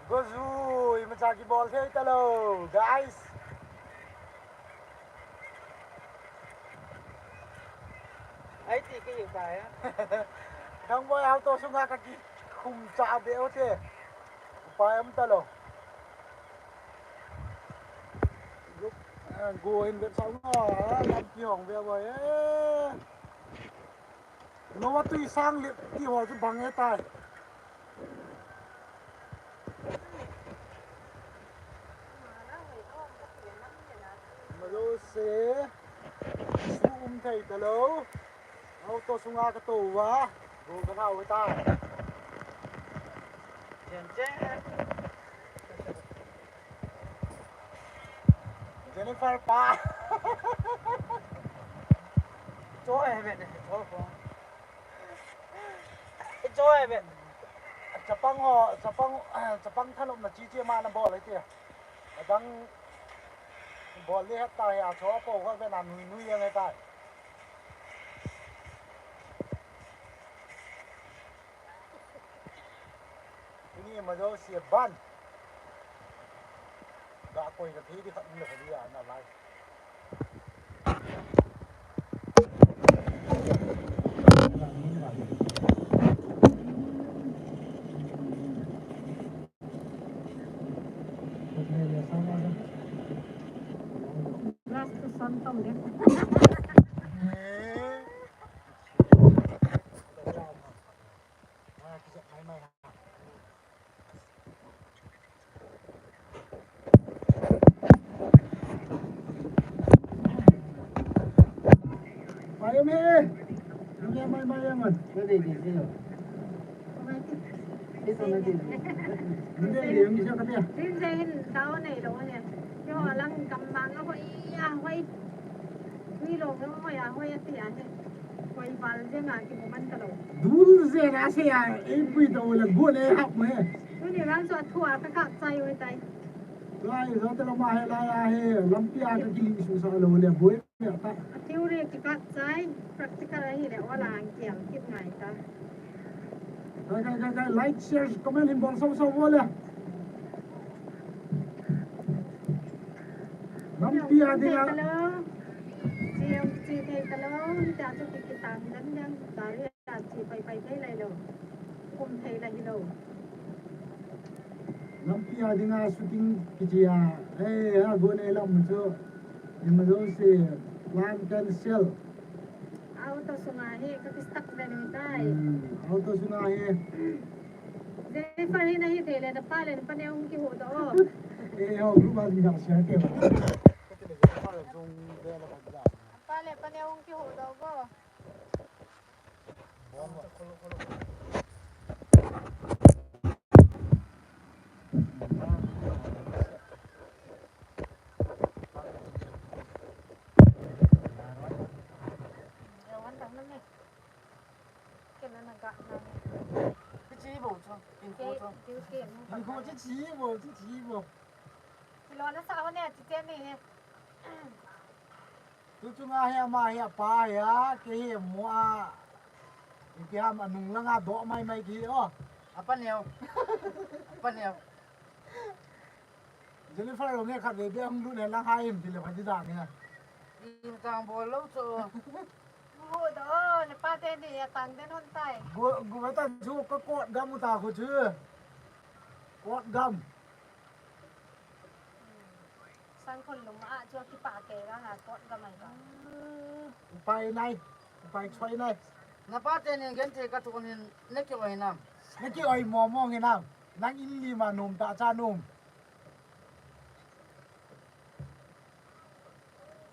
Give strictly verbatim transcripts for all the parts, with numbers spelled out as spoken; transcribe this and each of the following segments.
Go zui, imacha kibol thei talou, guys. Ai ti kei pa ya. Thang boy auto sunga kakikhum cha be o te. Upai um talou. Go, eh, go in be sa nga, lampi hong be boy, eh. Noah tui sang lip ti ho chu bang e tai. Malo se, su um thei talou. Auto sunga katou va. Go kanao tai. Jen jen. Jennifer pa. Cho e be, cho ko. Cho e be. Chapang ho, chapang, chapang thanop na chi chi ma na bol le ti. Adang bol le ta ya cho ko ho be na nui nui yang e tai. Tuni ma jo si ban. Ga koi ka thi di khat ni le khat di ya na lai. Last to son tong de. Mai, mai, mai, mai, mai. Ready, ready, ready. Ito na din. Hindi, hindi, hindi siya kape. Hindi, hindi. Tao na ilo niya. Yo, alang kambang ako, iya, hoy. Ni lo, hoy, ah, hoy, ati, ah, hoy. Hoy, bal, diyan, ah, kimuman ka lo. Dul, diyan, ah, siya, eh, pui, tao, lagun, eh, hap mo, eh. Yun, yung lang, so, at huwa, kakak, sayo, eh, tay. Lai, sa tala ma he lai a he, lampi a ka kili su sa lo le boi me ta. A theory kikat chai, practical ahi le wala ang kial kit ngai ta. Kai, kai, kai, kai, like, share, comment hin bol sau sau bol le. Lampi a dinga. Hello. Siam si thei hello. Ni ta chu ki kitang dan dan. Dari Chi pai pai thei lai lo. Kum thei lai hi lo. Lampi a dinga shooting kichi a. Eh, a go nei lam chu. Emergency plan cancel. Auto sunga hi ka ki stuck le ni tai. Hmm, auto sunga hi. Jennifer hi na hi thei le na pa le na pa ne ung ki ho do. Eh, ho group a dinga share ke ba. Pa le pa ne ung ki ho do go. Kichi bo cho, kin ko cho. Kin ko chi chi bo, chi chi bo. Kilo na sa ne, chi chi ni. Tu chunga hi ama hi apa hi a, kei hi mo a. Ipi ham anung langa doh mai mai ki o. Apa neo. Apa neo. Jennifer lo nge khat ve be hung lut ne lang hai im ti le pha ti da ne. Im tang bol lo cho. Hu do, ne pa te ni ya tang den hon tai. Gu, gu ta chu ka kot gam u ta khu chu. Kot gam. Sangkhol lum a chu kipah kei vang a kot gamai vang. Upai nai, upai choi nai. Na pa te nin genthei ka tuh nin na ki oi nam. Na ki oi mo mo nge nam. Nang in li ma nom ta cha nom.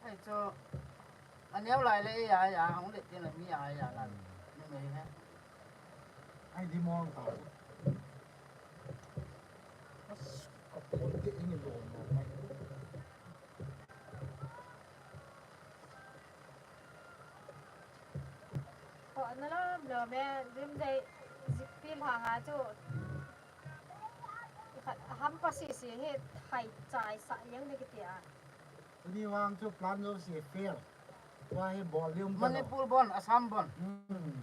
Ai chu. A neo lai le ya ya hong le tin la mi ya ya la. Ni me he. Ai di mo ta. As, ka phone te in lo mo mai. Ho na lo lo me rim dei zik pi la nga chu. Khat ham pa si si hi thai chai sa yang de ki ti a. Tuni vang chu plan jouse fail. Tua hi bol lium ta lo. Manipur bon, Assam bon. Hmm.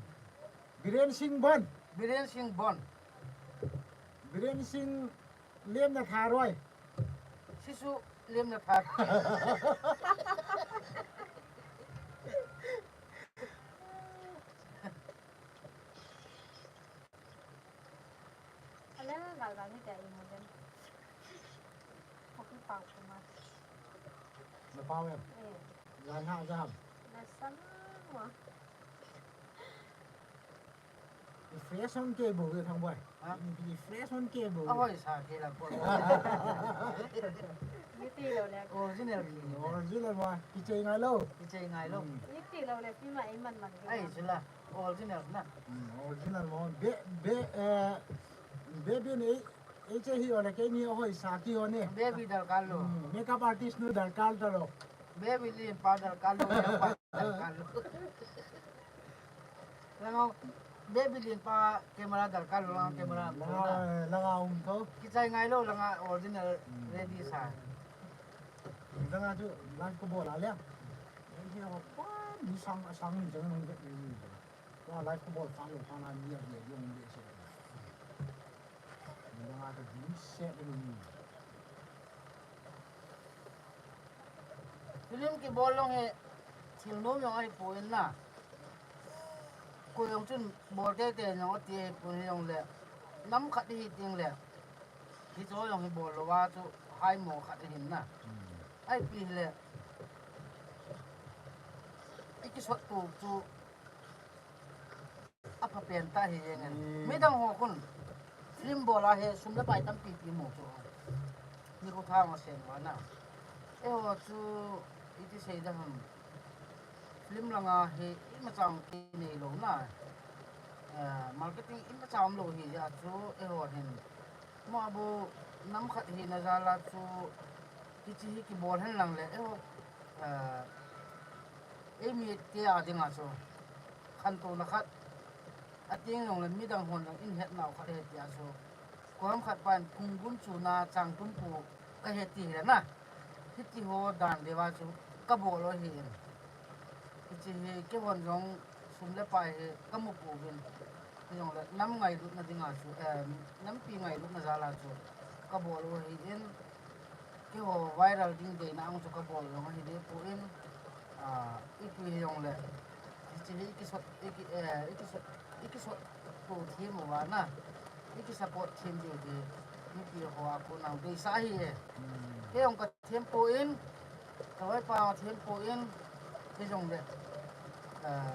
Biren Singh bon. Biren Singh bon. Biren Singh Lemna tha roi. Sisu lemna tha. Ala gal gal ni ta i mo den. Ko ki pau ko ma. Na pau em. Eh. Jan ha jam. Na sam mo. I fresh on ke bo ke thang boy. Ha? I fresh on ke bo. A hoi sa ke la ko. Ni ti lo le. Original ki ni. Original mo. Kichai ngai lo. Kichai ngai lo. Hmm. Ni ti lo le pi ma i man man ke. Ai, sila. Original na. Hmm, original mo. Be, be, eh, be, be ni, eh, che hi ole ke ni hoi sa ki ho ni. Baby darkar lo. Hmm, makeup artist nu darkar ta lo. Baby lin pa darkar lo, pa darkar lo. Langa, baby lin pa camera darkar lo, langa camera. Hmm, langa, langa um tho. Kichai ngai lo, langa original ready sa. Langa chu live ko bol a le. Ni sang, sang ni jang nong vet ni. Tua live ko bol kha lo kha na ni a ni a ni a ni se. Ni nga ka jing se ni. Film kibol jong hi thil nom jong ahipoi na. Koi jong chun bol teitei jong ati ahipoi jong le. Nam khat hi ting le. Hiche jong hi bol lou a chu hai mo khat ahin na. Hmm. Ahi pi le. I kisot tu chu apha pen ta hi jeng in. Hmm. Midang ho khun film bol a hi sum le pai tampi pi mu chu. Ni ko tha ma sen ma na. Eiho chu iti sei da ham. Film langa hi imacha kinei lou na. Eh, marketing imacha um lou hi a chu eiho hin. Mo bu nam khat hina jal a chu hiche hi kibol hen lang le eiho, eh, eimi te a dinga chu khantouna khat ati jong le midang hon jong in het nau khat ahi tia chu. Koiham khat pan phung gun chuna chang tum pu ka he ti hi na. Hiti ho dan deuva chu ka bol u ahi in. Hiche hi keihon jong sum le pai hi ka mu pouvin. Hijongle nam ngailutna dinga chu, eh, nampi ngailutna jal a chu ka bol u ahi in. Keiho viral ding deina ang chu ka bol jong ahi deh poi in. Ah, ipi hijongle. Hiche hi i kisot, i ki, eh, i kisot, i kisot to them uva na. I ki support them diu hi mipi ho a kon a deisah ahi e. Hmm. Kei jong ka them poi in, ka vaipa jong them poi in, hijongle, ah,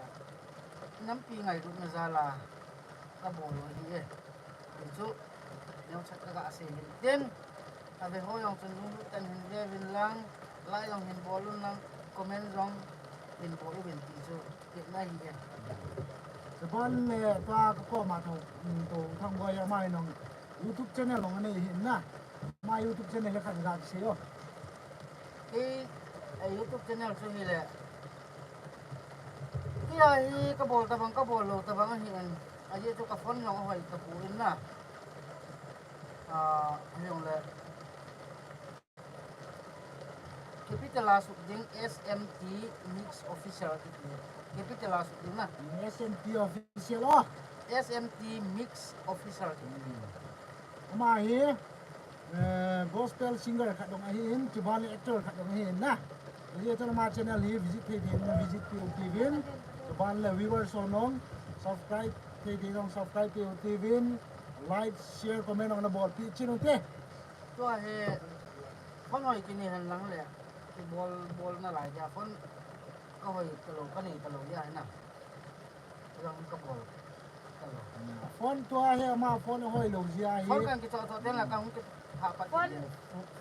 nampi ngailutna jal a ka bol u ahi e. Hichu, neocha ka ga sei hin tin, ave ho jong chun lunglut tah in hin ve uvin lang, like jong hin bol un lang, comment jong hin bol uvin ti chu, ti na hi e. Chuban le tua ka koma tho, to thang boi ama hi nong YouTube channel nong anei hin na. Ama YouTube channel le khat ga sei o. Kei, eh, YouTube channel chu hile. Kei a hi ka bol tabang, ka bol lou tabang ahi in. Ajeh chu ka phone jong ahoi tapon na. Ah, hijongle. Capital a sut ding S M T Mix Official kiti. Capital a sut ding na. S M T Official o. S M T Mix Official kiti. Hmm. Ama hi, eh, gospel singer khat jong ahi in, chuban le actor khat jong ahi in na. Ajeh chu ama channel hi visit thei thei na visit peh u hite uvin. Chuban le viewers ho nong subscribe thei thei nong subscribe peh u hite uvin. Like, share, comment nong na bolpeh cheh u hite. Tua hi phone hoi kinei hen lang le, kibol, bol nalai dia phone ka hoi talou, ka nei talou dia hi na. Jong ka bol talou. Phone tua hi ama phone hoi lou jeh a hi. Phone kan kichoh choh den la ka hung kipha pat. Phone.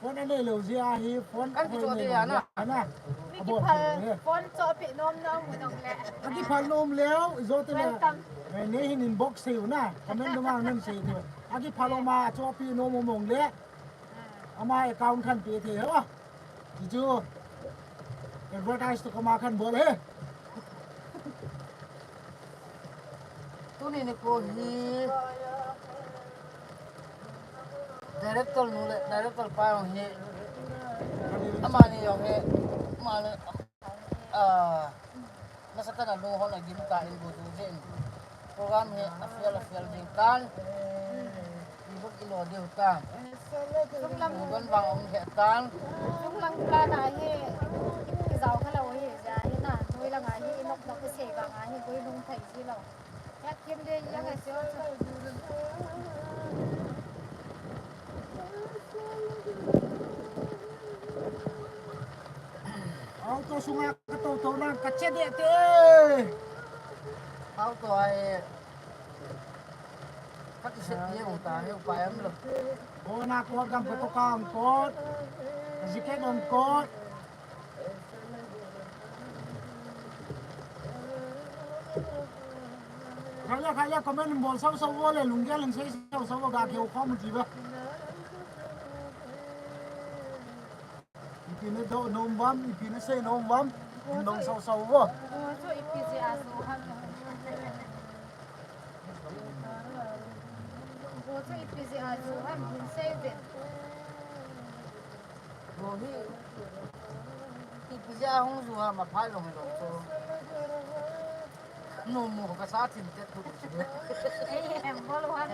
Phone anei lou jeh a hi, phone kan kichoh hoi lou dia na. Ana. Mi kiphal phone chohpeh nom na um u nong le. A kiphal nom leu, ijo te le. Welcome. Eh, nei hin inbox sei u na. Comment dunga nei sei u. A kiphal nom a chohpeh nom u mong le. Ama account khan pe thei ho. Ti chu. Advertise to kama khan bol e. Tuni nikho hi director nu le director pa jong hi. Amani jong hi. Amani, ah, Nasatah in alunghon agim tan, bu tu jin. Program hi afiel, afiel ding tan. Ibu Ilo diu ta. Sunglam. Don vang um he tan. Sunglam plan a hi. Kijao kha lo hi ja hi na. Noi lang a hi nok nok sei vang a hi. Gui lung thei ji lo. Yak kim de yang a sio. Auto sunga ka to to na ka che de te. Auto ai. Ka ti set ye u ta he u pa em lo. Bona ko gam pa to ka ang ko. Jike dom ko. Khaile, khaile, comment bol sau sau vo le, lunggel in sei sau sau vo ga keu khom ji ba. Ipi na doh nom vam, ipi na sei nom vam, in dong sau sau vo. Go chu ipi ji a su ham. Go chu ipi ji a su ham, in sei ve. Go hi, ipi ji a hung ju ham, a phai long long chu. Nom mo ka sa thin tet tu. Ei, hem bol ham.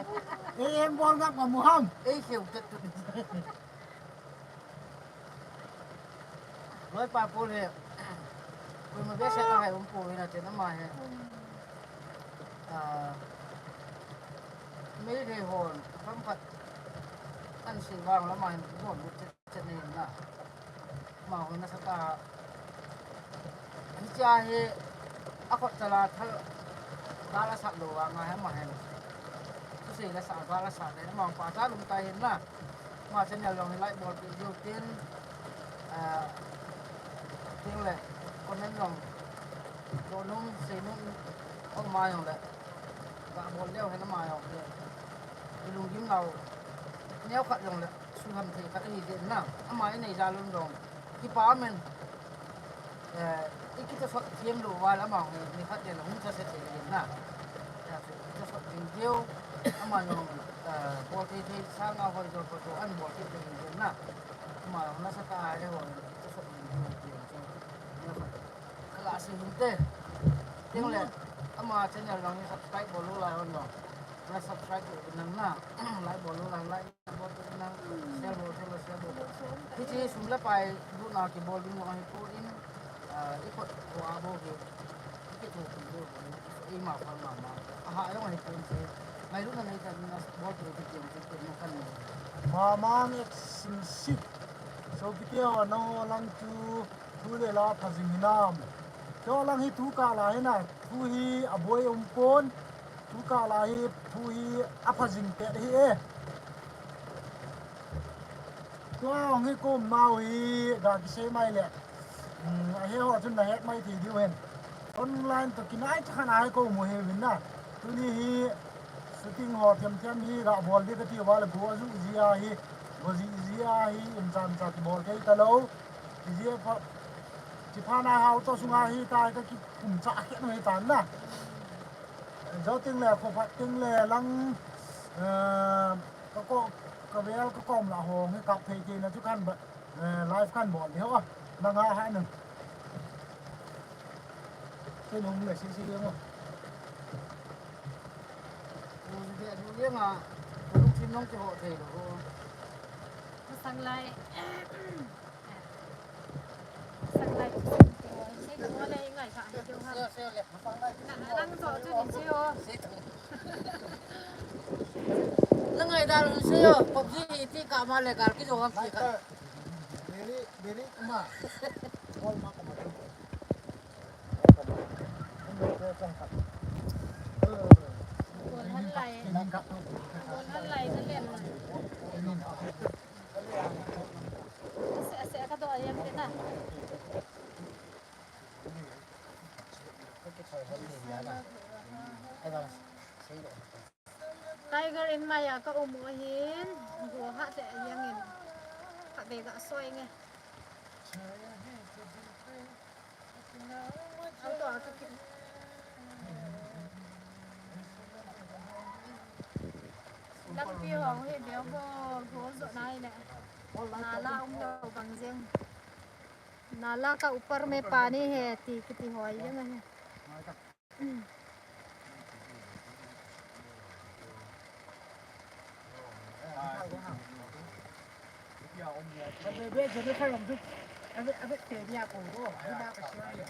Ei, hem bol ngap ma mu ham. Ei, kheu tet tu. Loi pa pu le. Koima behseh a hai um poi na chen ama hi. Ah, Meitei hon, kam khat. Kan si vang la ma hin don lut chet chet ni na. Ama hon nasatah. Ani cha hi, a khut chala thal. Ka la sa lo vang a hi ama hin. Thusei la sa, ka la sa le, ama pa cha lum tai hin na. Ama channel jong hi like bol peh diu tin, ah, tin le comment jong, donom, seinom, um a jong le, ga bol leu hen ama jong le, i lunggim nau, neo khat jong le, suham thei khat ahi jeh in na, ama i nei jal un jong, kipa amen. Eh, i kitahsot thiam lou uva le amau hi, ni khat le hung thase thei in na. Ya, kitahsot ding diu, ama jong, eh, bol thei thei sanga hoi jo ko jo an bol thei thei in na. Ama jong nasatah a le hoi, kitahsot ding diu, diu, diu. Ni khat. Kala si hin te. Ting le, ama channel jong ni subscribe bol lou lai hon jong. Na subscribe bol nang na. Like bol lou lai, like. Bol tu nang, share bol, share bol, share bol. Hiche sum le pai, lutna kibol ding jong ahipoi, ah, i khut ho a bou hi, i kithopi diu, i ma phal mama. Aha, jong ahipoi che. Ngailutna nei tan na bol tu ti jong che na kan. Mamang ek sim sik. Sopite ho, nangho lang chu thu le la pha jing hinam. Keiho lang hi thu kah la hi na, thu hi aboi um pon. Thu kah la hi, thu hi apha jing pet hi e. Tua hung hi kum nau hi, ga kisei mai le. Hmm, ahe ho chun na het mai thei diu hen. Online to kinai cha khan ahe kum u hi vin na. Tuni hi shooting ho thiam thiam hi ga bol ding kati uva le go ju ji a hi, go ji ji a hi, im chan cha kibol thei talou. Ti ji a pha, ti pha na hao to sunga hi ta ka kikum cha khe no hi tan na. Jou ting le, kho phat ting le, lang, eh, ka ko, ka vel, ka kom la hong, he kap thei thei na chu kan ba, eh, live kan bol di ho, lang ha ha nang. Sei nom le, sei sei mo. Lu de, lu de nga, lu chin nong che ho thei lo. Sang lai. Lang ngai da lun se yo, PUBG ti ka ma le kal ki jo ham ti ka. Beri, beri kuma. Kol ma kuma. Kol han lai. Kol han lai na len. Ase, ase, ka do ayam kita. Tiger in maya ka um u ahin, go ha te ayang in. Ka be ga soi nge. Auto a ka ki. Lampi hong hi beu bol, go jo nai le. Nala um lo bang jeng. Nala ka upar mein pani hai ti kiti hoi jeng ahi. Hmm. Bebe, Jennifer Romsu. Abe, abe, te dia ko do. Ina ka share dia.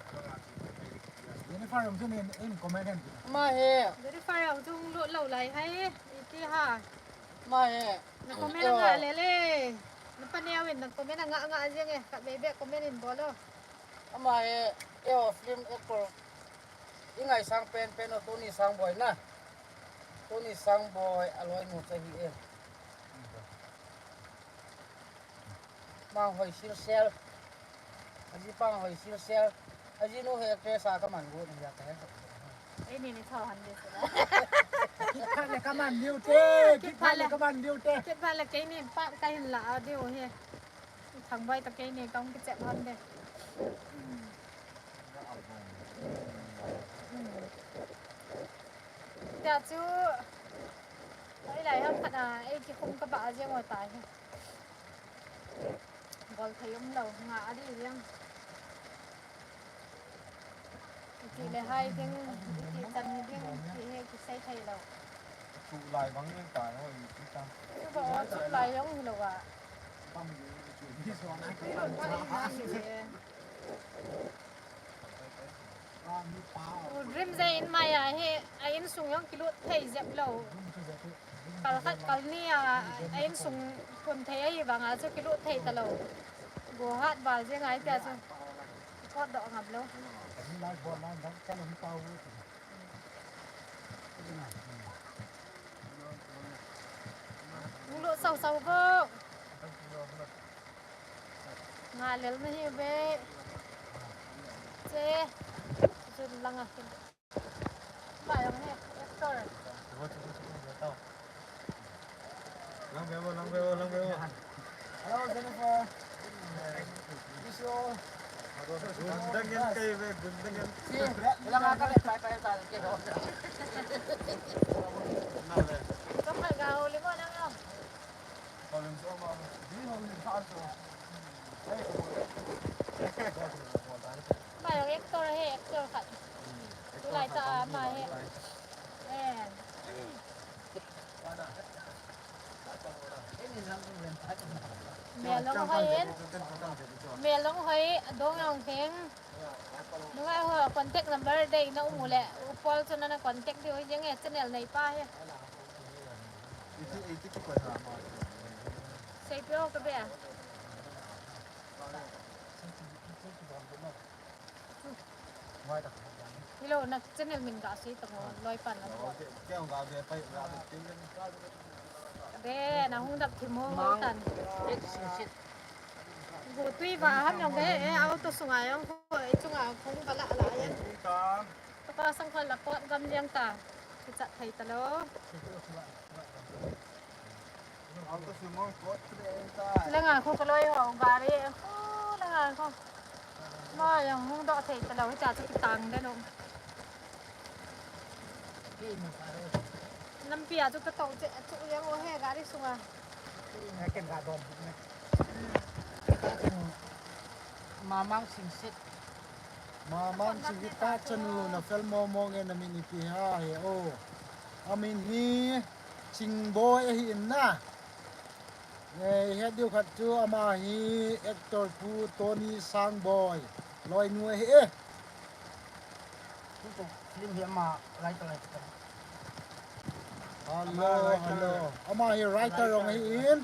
Jennifer Romsu ne in comment hen. Ma he. Jennifer Romsu lo lo lai hai. Iti ha. Ma he. Na comment nga le le. Na pa ne awin na comment nga nga jeng e. Ka bebe comment in bolo. Ama he, eiho film actor. I ngaisang penpen o Tony Sangboi na. Tony Sangboi a loinu chu ahi e. Mang hoi silsel. Aji pang hoi silsel. Aji nu he actress a ka man gu ni ya ka he. Ei ni ni chau han de sila. Kit phat le ka man liu te. Kit phat le ka man liu te. Kit phat le kei ni pa ka hin la a diu he. Thang bai ta kei ni kong kichep hon de. Tia chu, ei lai ham khat a, ei kikhum ka ba a jeng o tai. Bol thei um lo, nga a di jeng. Iti le hai ding, iti chan ni ding, iti he kisei thei lo. Chu lai bang ni ta ho, iti ta. Chu ba chu lai jong hi lo a. Bang ni chu ni so na. Dream je in mai a hi, a insung jong kilut thei jep lo. Kal khat kal ni a, a insung phun thei ahi vang a chu kilut thei ta lo. Go hat bal jeng ai tia chu. Kot doh ngap lo. Hung lut sau sau go. Nga lel na hi ve. Che. Jun lang a kin. Ma jong hi actor. Lang ve o, lang ve o, lang ve o. Hello, Jennifer. Miss you all. Gundang yan kayo, be, gundang yan. Si, lang ka, be, bye, bye, bye, kayo. Lang, be. Ito, kay, gahuli mo, lang, lang. Huli mo, ma. Di, huli mo, sa, so. Hey. Ma, yung actor, he, actor ka. Tulay ta, ma, he. Eh. Melong hoi in. Melong hoi, dong yong thing. Nungai ho contact number dei na um u le. Upol chu na na contact diu hi jeng e, channel nei pa hi. Seipeh o ka be. Hello, na channel min ga sei tamo, loi pan na. Be, na hung dap thim ho tan. Gu tui va ham jong be, e, auto sunga jong ko, e, chunga khong bala la yan. To ka sang kol la pot gam liang ta. Kichat thei ta lo. Langa ko kaloi ho gari, ko langa ko. Ma jong hung doh thei ta lo, cha chu kitang de no. Lampi a chu ka to che, chu jong o he gari sunga. Ken ga dom ne. Mamang Singsit. Mamang Singsit ta chanu na fel mo mo nge na min ipi ha he o. Amin hi Chingboi ahi in na. Nge, het diu khat chu ama hi actor Pu Tony Sangboi. Loinu ahi e. Tutu film hi ama writer lai ta. Hello, hello. Ama hi writer jong ahi in.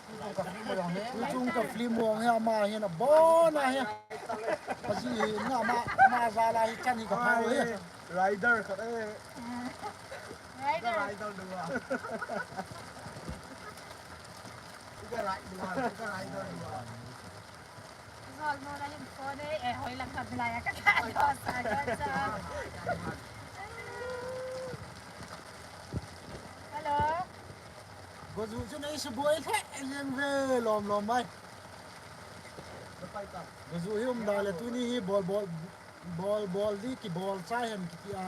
Tutu ka film jong hi. Tutu ka film jong hi ama hi na bon ahi. Aji hi na ama, ama jala hi chan hi ka pha hi. Rider ka e. Rider. Rider dua. Ika rider dua, ika rider dua. Zol mo la lim ko de, eh, hoi lang ka bilai ka ka. Hello. Gozu chu nei su boi the, jeng ve lom lom mai. Gozu hi um da le tuni hi bol bol, bol bol di kibol chai hen kiti a.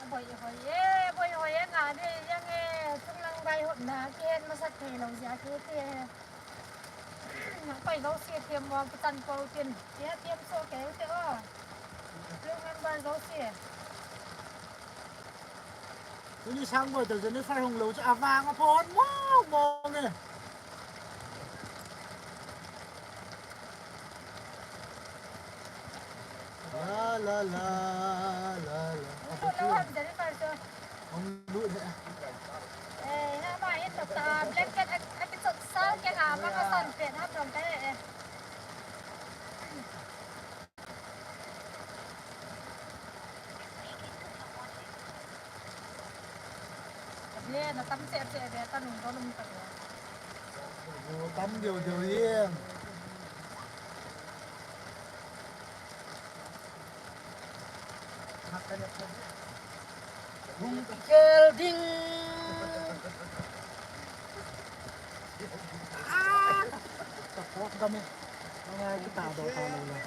Boi hoi e, boi hoi e, nga de, yang e, chung lang bai hop na, kihen masat thei lo jia kiti e. Nang pai lo si thiam mo, kitan ko tin, kia thiam so ke te o. Chung lang bai lo si. Tuni sang boi to Jennifer hung lou chu avang aphon mong mong e. La la la la la. Hung lut lou ham Jennifer chu? Hung lut e. Eh, ha ma hin ta blanket a, a kichot sao ke ha ma ka san pen ha tong ka e. Ve, na tam cheh cheh ve, ta nung dol um ta ve. Tam deu deu e. Hung kikhel ding. Ah! Ka pok dam e. Ngai kita do ta lo le.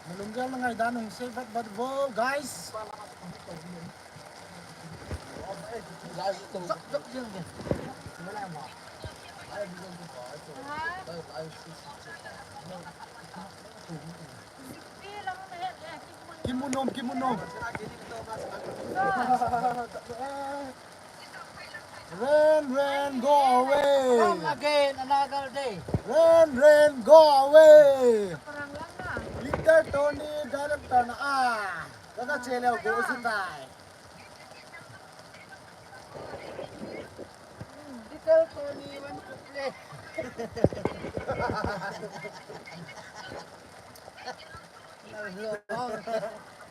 Nalunggel na ngaidan hung sei vat vat vo, guys. Kimu nom, kimu nom. Rain, rain, go away. Come again another day. Rain, rain, go away. Little Tony, director na a. Kaka che leo go su tai. Little Tony want to play.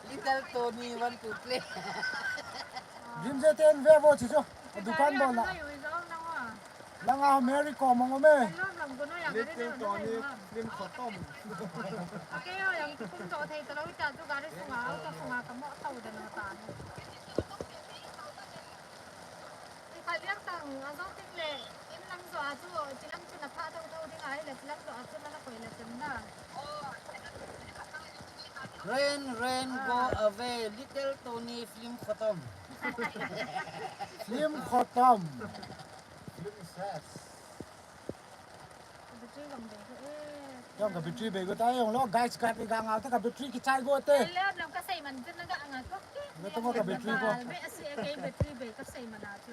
Little Tony want to play. Jim je ten ve vo chi cho. Dukan bol na. Nanga Mary ko mong me. Little Tony film khotom. Ake yo yang tu kum do thei talo ta tu gari sunga, auto sunga ka mo tau de na ta. Kaliang tang, a zong ting le, in lang zo a chu, chilang chu na pha tau tau ding a, le chilang zo a chu na na koi le chem na. Rain, rain, go away. Little Tony film khotom. Film khotom. Film ses. Ka battery gam bei ko e. Jong ka battery bei ko ta jong lo, guys, ka ti ga nga ta ka battery kichai go te. Ai le lam ka sei man tin na ga nga ko. Nga to ka battery ko. Be asi a ke battery bei ka sei man a chu.